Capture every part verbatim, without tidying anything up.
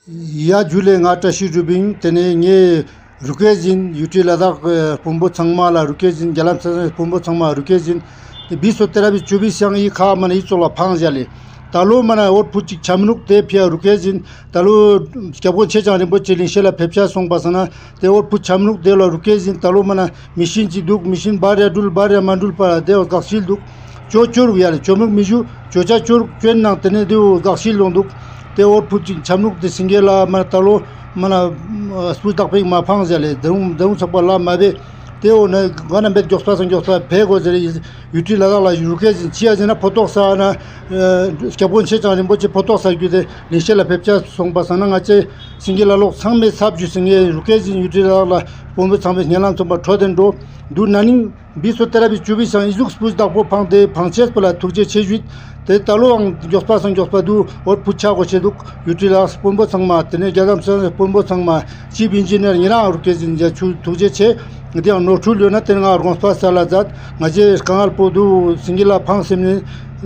ཡ་ཇུ་ལེ། ང་བཀྲ་ཤིས་གྲུབ་ཨིན། ཏེ་ནེ་ངའེ་རུ་ཀེ་ཟིན་ཡུ་ཊི་ལ་དྭགས་དཔོན་པོ་ཚང་མ་ལ་རུ་ཀེ་ཟིན། རྒྱ་ལམ་ས་དཔོན་པོ་ཚང་མ་རུ་ཀེ་ཟིན། ཏེ་བིས་སོ་ཏེ་ར་བི་ཅོ་བིས་ཡང་འི་ཁ་མ་ནེ་འི་ཙོགས་ལ་ཕངས་ཞག་ལེ། ད་ལོ་མ་ནེ་འོ་ཕུད་ཅིག་ཆམ་རུག་ཏེ་ཕི་ཡ་རུ་ཀེ་ཟིན། ད་ལོ་སྐྱབས་མགོན་ཆེ་ཚང་རིན་པོ་ཆེ་ལིང་ཤེད་ལ་ཕེབས་ཆ་སོང་པ་སང་ན་ཏེ་འོ་ཕུད་ཆམ་རུག་ཏེ་ལ་རུ་ཀེ་ཟིན། ད་ལོ་མ་ནེ་མི་ཤིན་ཅིག་དུག། མི་ཤིན་བར་ཡ་འགྲུལ་བར་ཡ་མ་འགྲུལ་པ་ཏེ་འོ་དགག་ཤིལ་དུག། ཅོ་ཅོ་རུག་ཡ་ལེ། ཅོ་མུག་མི་ཞུ་ཅོ་ཅ་ཅོ་རུག་ཅོན་ནང་ཏེ་ནེ་ཏེ་འོ་དགག་ཤིལ་ལོང་དུག། ཏེ་འོ་ཕུད་ཅིག་ཆམ་རུག་ཏེ་སེང་གེ་ལ་མ་ད་ལོ་མ་ན་སྤུས་དག་པོ་ཞིག་མ་ཕངས་ཞག་ལེ། ད་རུང་ད་རུང་ཚག་པ་ལ་མ་བེ། ཏེ་འོ་ན་ག་ན་བེ་མགྱོགས་པ་སང་མགྱོགས་པ་ཕེ་གོས་ཟེར། ཡུ་ཊི་ལ་དྭགས་ལ་རུ་ཀེ་ཟིན། ཅི་ཡ་ཟེར་ན་ཕོ་ཏོག་ས་ན་སྐྱབས་མགོན་ཆེ་ཚང་རིན་པོ་ཆེ་ཕོ་ཏོག་ས་གྱུད་ཏེ་ལིང་ཤེད་ལ་ཕེབས་ཆ་སོང་པ་སང་ན་ང་ཅེ་སེང་གེ་ལ་ལོག་ཚང་མའེ་ཚབ་ཞུས་སེ་ངའེ་རུ་ཀེ་ཟིན། ཡུ་ཊི་ལ་དྭགས་ལ་དཔོན་པོ་ཚང་མའེ་ཉེ་ལམ་ཚང་མ་འཕྲོད་དེ་འགྲོ་དུག། ན་ནིང་བིས་སོ་ཏེ་ར་བི་ཅོ་བིས་ཡང་འི་ཟུག་སྤུས་དག་པོ་ཕངས་ཏེ་ཕངས་ཅེས་པོ་ལ་ཐུགས་རྗེ་ཆེ་ཞུས། ཏེ་ད་ལོའང་མགྱོགས་པ་སང་མགྱོགས་པ་དུ་འོ་ཕུད་ཆ་གོས་ཤེས་དུག། ཡུ་ཊི་ལ་དྭགས་དཔོན་པོ་ཚང་མ་ཏེ་ནེ་རྒྱ་གར་དཔོན་པོ་ཚང་མ་ཅིབ་ཨིན་ཇི་ནེར་ཉེ་རང་རུ་ཀེ་ཟིན་ཡ་ཆུ་ཐུགས་རྗེ་ཆེ། ཏེ་ཡང་ནོར་འཁྲུལ་ཡོད་ན་ཏེ་ནེ་ང་དགོངས་པ་སལ་ལ་མཛད། ང་ཅེ་དཀའ་ངལ་པོ་དུ་སེང་གེ་ལ་ཕངས་སེམས་ནེ་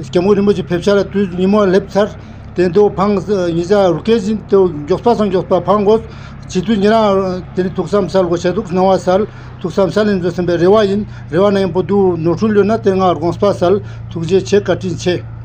སྐྱབས་མགོན་རིན་པོ་ཆེ་ཕེབས་ཆ་ལ་དུས་ཉི་མོ་སླེབས་ཚར། ཏེ་འོ་ཕངས་ཉེ་ཆ་རུ་ཀེ་ཟིན། ཏེ་མགྱོགས་པ་སང་མགྱོགས་པ་ཕངས་གོས། ཅི་དུས་ཉེ་རང་ཏེ་ནེ་ཐུགས་བསམ་སལ་གོས་ཤེས་དུག། སྣང་བ་སལ། ཐུགས་བསམ་སལ་ཨིན་ཟོ་སེམས་པའི་རེ་བ་ཨིན། རེ་བ་ནང་ཡང་པོ་དུ་ནོར་འཁྲུལ་ཡོད་ན་ཏེ་ང་དགོངས་པ་སལ། ཐུགས་རྗེ་ཆེ། བཀའ་དྲིན་ཆེ།